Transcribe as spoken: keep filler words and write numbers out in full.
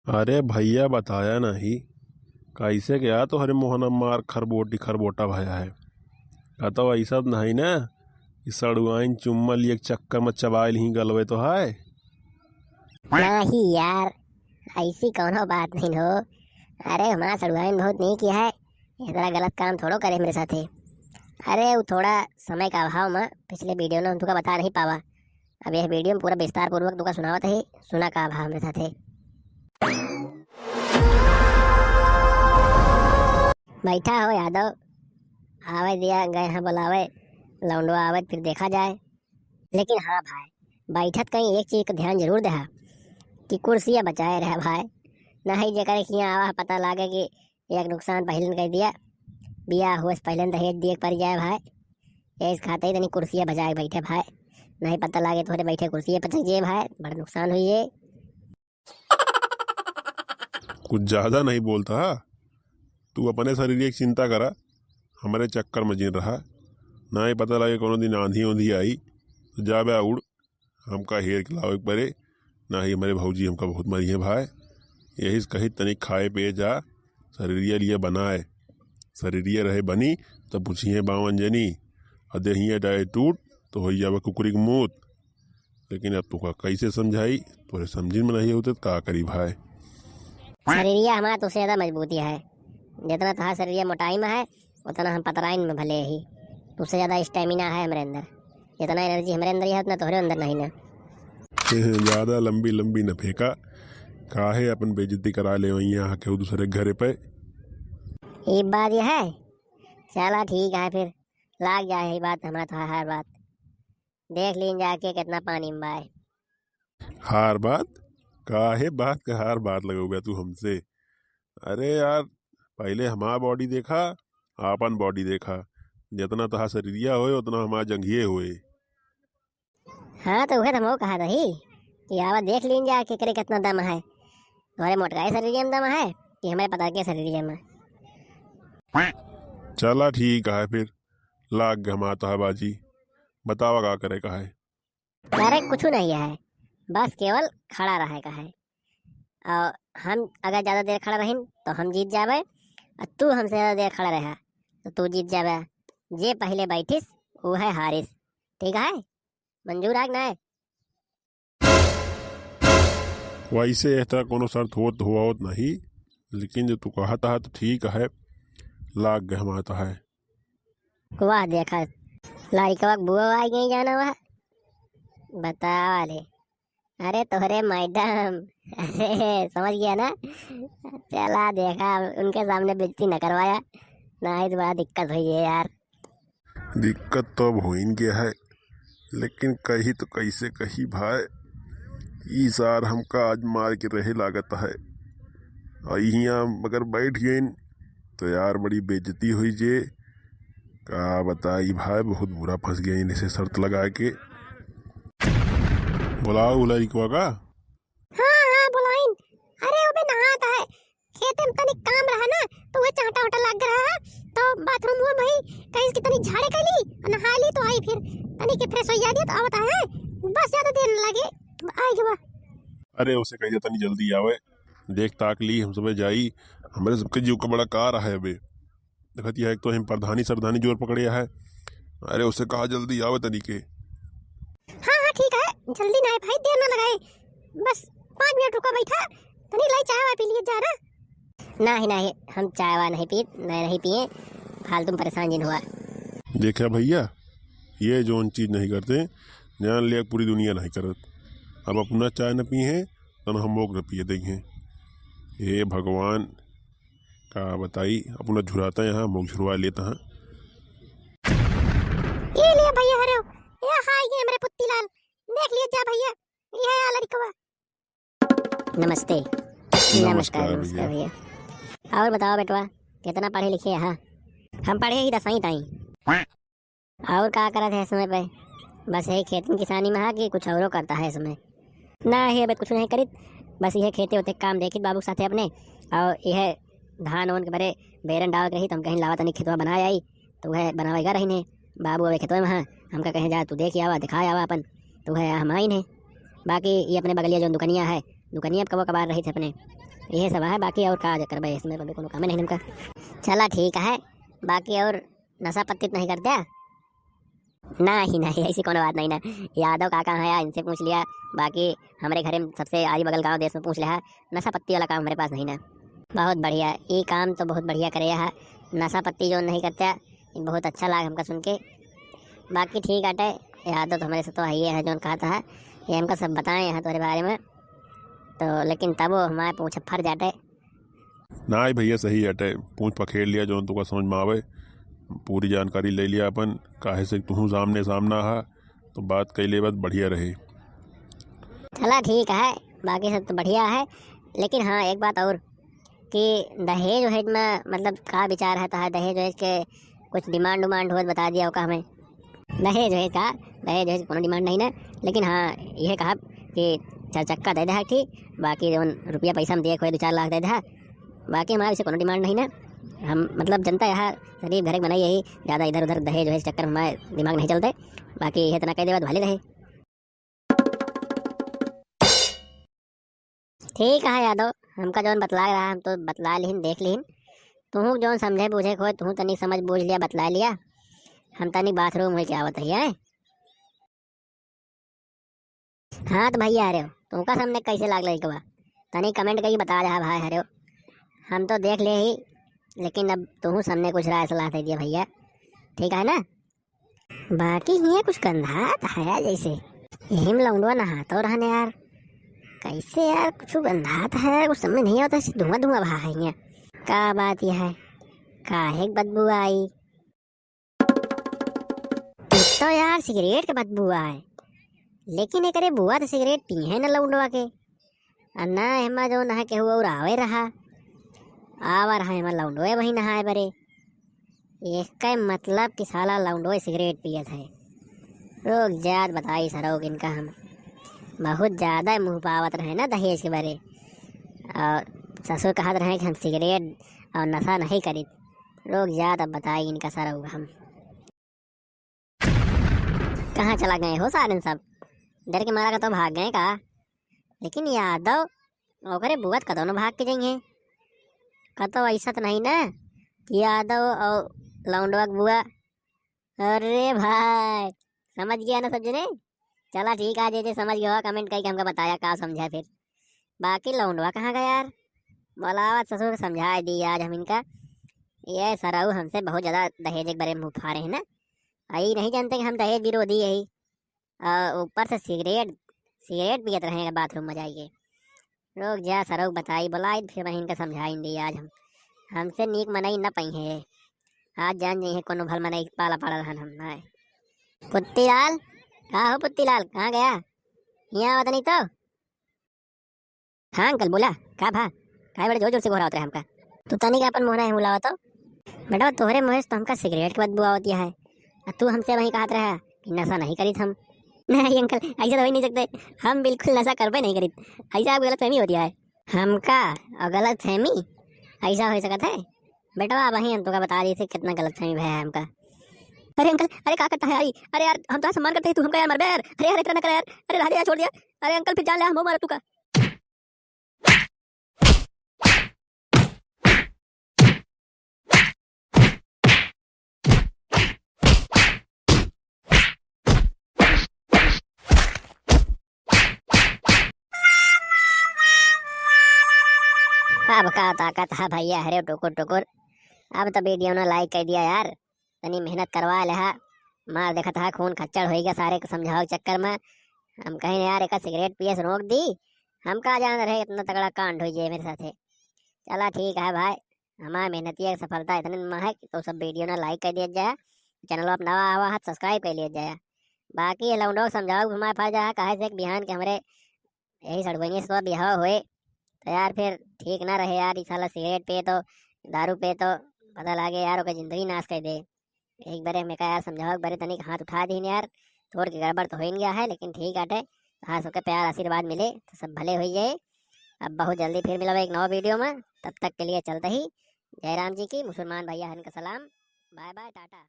अरे भइया, बताया नहीं, कइसे क्या तोहरे मुँह न मार खरबोटी खरबोटा भया है? कतउ अइसा त नहीं न कि सड़ुआइन चुम्मा लिए के चक्कर म चबाइ लिहीं गलवे तोहार? नहीं यार, अइसी कउनो बात नहीं हो। अरे, हमार सड़ुआइन बहुत नीक है, इतना गलत काम थोड़ो करे हमरे साथे। अरे, उ थोड़ा समय का अभाव म पिछले video म हम तुका बता नहीं पावा। अब यह video म पूरा विस्तार पूर्वक तुका सुनावत ही, सुना का अभाव हमरे साथे। बैठा हो यादव, आवे दिया, गए हैं बुलावे, लौंडवा आवे त फिर देखा जाए। लेकिन हाँ भाई, बैठत कहीं एक चीज का ध्यान जरूर देहा कि कुर्सिया बचाए रहा भाई, नहीं जेकर हियाँ आवा पता लागे कि एक नुकसान पहिलन कर दिया, बियाह होए से पहिलन दहेज दिए के पड़ जाए भाई। यही खातिर ही तनी कुर्सिया बचाए के बैठे भाई, नहीं पता लागे तोहरे बैठे कुर्सिये पचक जाए भाई, बड़ा नुकसान हुई है। कुछ ज्यादा नहीं बोलता हा? तू अपने शरीर की चिंता करा, हमरे चक्कर में जिन रहा। ना ही पता लगे कोनो दिन आंधी ओंधी आई तो जाबे उड़, हमका हेर के लावे के परे। ना ही हमरे भौजी हमका बहुत मरी है भाई। यही से कही तनी खाए पिए जा, शरीरिया लिए बनाए। शरीरिया रहे बनी तो पूछिए बावन जनी, और देहिया डाए टूट तो हो जावे कुकुरी के मूत। लेकिन अब तुका कैसे समझाई, तोरे समझिन में नहीं होते तो का करी भाई। शरीरिया हमारा तुझसे ज्यादा मजबूती है। जितना तोहार शरीरिया मोटाई में है, उतना हम पतराइन में भले ही। तुझसे ज्यादा stamina है हमरे अंदर। जितना energy हमरे अंदर है, उतना तोहरे अंदर नहीं ना। ज्यादा लंबी लंबी न फेंका, काहे अपन बेइज्जती करा ले वहीं आके दूसरे के घरे पे। ये बात ये है। चला ठीक है फिर, लाग जाए यही बात हमारा तो हर बात। देख लीन जाके कितना पानी में बाय। हार बात? काहे बात का हार बात लगउबे तू हमसे? अरे यार, पहिले हमार body देखा, आपन body देखा। जितना तोहार शरीरिया होए, उतना हमार जंघिये होए। हाँ, तो उहे तो हमहू कहत रही कि आवा देख लीन जा, केकरे कितना दम है। तोहरे मोटकाए शरीरिया में दम है कि हमरे पतरके शरीरिया में? चला ठीक है फिर, लाग गए हमार तोहार बाजी। बतावा का करे का है? अरे कुछ नहीं है, बस केवल खड़ा रहे का है। और हम अगर ज्यादा देर खड़ा रहिन तो हम जीत जाबे, और तू हमसे ज्यादा देर खड़ा रहा तो तू जीत जाबे। जे पहिले बैठिस उ है हारिस, ठीक है? मंजूर आग ना है? वैसे एह तरह कोनो शर्त होत होत नहीं, लेकिन जो तू कहत है तो ठीक है, लाग गए हमार तो है। वाह, देखा, लड़कवा के बुआ आई गई जाना वाह। बतावा ले। अरे तोहरे मैडम, अरे समझ गया ना? चला देखा, उनके सामने बेइज्जती न करवाया, नहीं तो बड़ा दिक्कत हुई है यार। दिक्कत तो अब होइन गया है, लेकिन कही तो कैसे कही भाई, ई सार हमका आज मार के रहे लागत है। और हियाँ अगर बैठ गइन तो यार बड़ी बेइज्जती हुई जे। का बताई भाई, बहुत बुरा फंस गया इनसे शर्त लगा के। बुलाओ उ लड़कवा का। हाँ, हाँ, बुलाइन। अरे, ओबे नहात है। खेते में तनिक काम रहा ना, तो वह चाटा वाटा लग रहा है, तो बाथरूम हुआ भाई, कहीं की तनी झाड़े कर ली, नहा ली तो आई फिर, तनी के fresh हो जाती है तो आवत है, बस ज्यादा देर न लगे, आई गवा। अरे, उसे कह दे तनी जल्दी आवे, देख ताक ली, हम सबे जाई, हमरे सबके जीव का बड़ा कार है अबे। देखत यह एक तो हम प्रधानी सरधानी जोर पकड़े है। अरे उसे कहा जल्दी आवे तनी के। हाँ, हाँ, ठीक है, जल्दी ना आए भाई, देर ना लगाए, बस पाँच मिनट रुका बैठा, तनी लाई चाय वाय पी लिए जा ना। नहीं, नहीं, हम चाय वाय नहीं पीत, नहीं, नहीं पिए, फालतू में परेशान जिन हुआ। देखा भैया, ये जौन चीज नहीं करते, जान लिया पूरी दुनिया नहीं करत। अब अपना चाय न पिए हैं, तन हम लोग न पिए देंगे। हे भगवान, का बताई, अपना झुराता यहाँ, मुँह झुरवा लेता है। ये ले भैया, हरे हो। ये हाय, ये हमरे पुत्तीलाल। देख लिए जा भैया, ये है लड़कवा। नमस्ते। नमस्कार नमस्कार, नमस्कार भैया। भैया। और बताओ बेटवा, कितना पढ़े लिखे है? हम पढ़े ही दसवीं ताई। और का करत है समय पे? बस यही खेती किसानी में हा कि कुछ औरो करता है समय? ना ही, अबे कुछ नहीं करित, बस यह खेते ओते काम देखित बाबू के साथे अपने, और यह धान ओन के बरे बेरन डावे के रही, तो हम कहीं लावा तनी खेतवा बनाए आई, तो वह बनावे गा रही ने। बाबू अबे खेतवा में हा, हमका कहे जा तू देख आवा, दिखाए आवा अपन, तो वह हम आई ने। बाकी ये अपने बगलिया जो दुकनिया है, दुकनिया कबो कबार रही थे अपने, यह सब है, बाकी और का करबे, इसमें अभी कोनो कामे नहीं हमका। चला ठीक है, बाकी और नशा पत्ती तो नहीं करते? नहीं, नहीं, ऐसी कोनो बात नहीं ना। यादव काका हैं यार, इनसे पूछ लिया, बाकी हमरे घरे में सबसे आरी बगल गाँव देश में पूछ लिया, नशा पत्ती वाला काम हमरे पास नहीं ना। बहुत बढ़िया, ये काम तो बहुत बढ़िया करे है, नशा पत्ती जो नहीं करते, ये बहुत अच्छा लाग हमका सुन के। बाकी ठीक आटे, यादव तो हमरे से तो है, ये है जो कहता है, ये हमका सब बताए हैं तुम्हारे बारे में, तो लेकिन तब वो हमारे पूछ फर जाटे। नाई भैया, सही हटे, पूछ पखेड़ लिया, जौन तुका समझ में आवे, पूरी जानकारी ले लिया अपन, काहे से तुहूँ सामने सामना हा, तो बात कैले बात बढ़िया रहे। चला ठीक है, बाकी सब तो बढ़िया है, लेकिन हाँ, एक बात और कि दहेज वहेज में मतलब का विचार है, तो है दहेज वहेज के कुछ डिमांड उमांड हो तो बता दिया होगा हमें। दहेज वहेज का, दहेज वहेज कोनो डिमांड नहीं ना, लेकिन हाँ, यह कहा कि चार चक्का दे दे है ठीक, बाकी जौन रुपया पैसा में दिए खोए दो चार लाख दे दे है, बाकी हमारे से कोनो डिमांड नहीं ना। हम मतलब जनता यहाँ शरीफ घर के बनाई यही, ज़्यादा इधर उधर दहेज वहेज चक्कर में हमारे दिमाग नहीं चलते, बाकी यह इतना कह देवा तो भले रहे। ठीक है यादव, हमका जौन बतलाए रहा हम तो बतला लिहिन, देख लिहिन। तुहूँ जौन समझे बूझे के होए, तुहूँ तनी समझ बूझ लिया, बतला लिया। हम तनी बाथरूम होके आवत ही, हैं? हाँ तो भैया, अरे तुमका सामने कैसे लाग लड़कवा? तनी कमेंट करके बता दे भाई, अरे हम तो देख ले ही, लेकिन अब तुहूँ सामने कुछ राय सलाह दे दिया भैया, ठीक है ना? बाकी हियाँ कुछ गंधात है जैसे, यही में लौंडवा नहातो रहने यार। कैसे यार, कुछ गंधात है यार, कुछ समझ नहीं आवत है, धुआं धुआं बहा है हियाँ। का बात यह है, काहे के बदबू आई? तो यार सिगरेट के बदबू आए, लेकिन एकरे बुआ तो सिगरेट पिए है ना लौंडवा के। आ ना एमा जौन है केहू और आवे रहा, आवा रहा एमा लौंडोए वही नहाए बरे। एक मतलब कि साला लौंडोए सिगरेट पियत है। रुक जात बताई सरऊ इनका हम। बहुत ज़्यादा मुँह पावत रहे ना दहेज के बरे। और ससुर कहत रहे कि हम सिगरेट और नशा नहीं करित। रुक जात अब बताई इनका सरऊ हम। कहाँ चला गए हो सारे सब? डर के मारा का तो भाग गए का? लेकिन यादव ओकरे बुआ त कतौ न भाग के जइहे। कतौ ऐसा त नहीं ना कि यादव और लौंडवा के बुआ। अरे भाई, समझ गया ना सब जने? चला ठीक है, जे जे समझ गया हो कमेंट करके हमका बताया का समझा फिर। बाकी लौंडवा कहाँ गया यार? बोलावा ससुर के समझाए दी आज हम इनका। ये सरऊ हमसे बहुत ज़्यादा दहेज के बारे में मुँह फारे हैं ना। आई नहीं जानते कि हम दहेज विरोधी यही। और ऊपर से सिगरेट, सिगरेट पियत रहे बाथरूम में जाइए। रुक जा सरऊ बताई, बोलाई फिर वहीं का समझाइन दी आज हम। हमसे नीक मनई न पई है। आज जान जाइए कोनो भल मनई पाला पड़ा रहन हम। आए पुत्तीलाल, का हो पुत्तीलाल, कहाँ गया? यहाँ आवत नहीं तो। हाँ अंकल, बोला, का भा? काहे बड़े जोर जोर से गोहरावत रहे हमका? तू तनिक अपन मुँह ना हिलावा तो। बेटवा, तोहरे मुँह से तो हमका सिगरेट के बदबू आवत है, आ तू हमसे वही कहत रहा कि नशा नहीं करित हम। नहीं अंकल, ऐसा तो हो ही नहीं सकते, हम बिल्कुल नशा करबे नहीं करित, ऐसा आप गलतफहमी होती है। हमका और गलतफहमी ऐसा हो सकत है? बेटवा, अब वही हम तुका बता दी से कितना गलतफहमी भया है हमका। अरे अंकल, अरे का करता है यार? अरे यार, हम तो सम्मान करते हैं, तू हमका यार मरबे यार। अरे यार, इतना ना कर यार। अरे रह दे यार, छोड़ दिया। अरे अंकल, फिर जान ले, हम मारा तू का। अब का ताकत है भैया, हरे टुकुर टुकुर। अब तो वीडियो ना लाइक कर दिया यार, तनी मेहनत करवा ले हा। मार देखत हा खून खच्चड़ होई गया सारे के समझाओ चक्कर में। हम कहें यार एक सिगरेट पिए से रोक दी, हम का जान रहे इतना तगड़ा कांड होई जाए मेरे साथे। चला ठीक है भाई, हमारे मेहनतिया की सफलता इतने में है कि तो सब वीडियो ना लाइक कर दिया जाए, चैनल आप नवा आवा है सब्सक्राइब कर लिया जाए। बाकी ये लौंडो समझाओ घुमाए फर जाए, काहे से कि बिहान के हमरे यही सड़बनिया से तो बिहाव होए, तो यार फिर ठीक ना रहे यार, ई साला सिगरेट पे तो, दारू पे तो पता लागे यार, ओकर जिंदगी नाश कर दे। एक बारे हमें का यार समझाओ, एक बारे तनिक हाथ उठा दीन यार, तोर के गड़बड़ तो हो ही गया है, लेकिन ठीक आटे, हाँ सबके प्यार आशीर्वाद मिले तो सब भले हो जाए। अब बहुत जल्दी फिर मिलब एक नवा वीडियो में, तब तक के लिए चलते ही जय राम जी की, मुसलमान भैया हन का सलाम, बाय बाय, टाटा।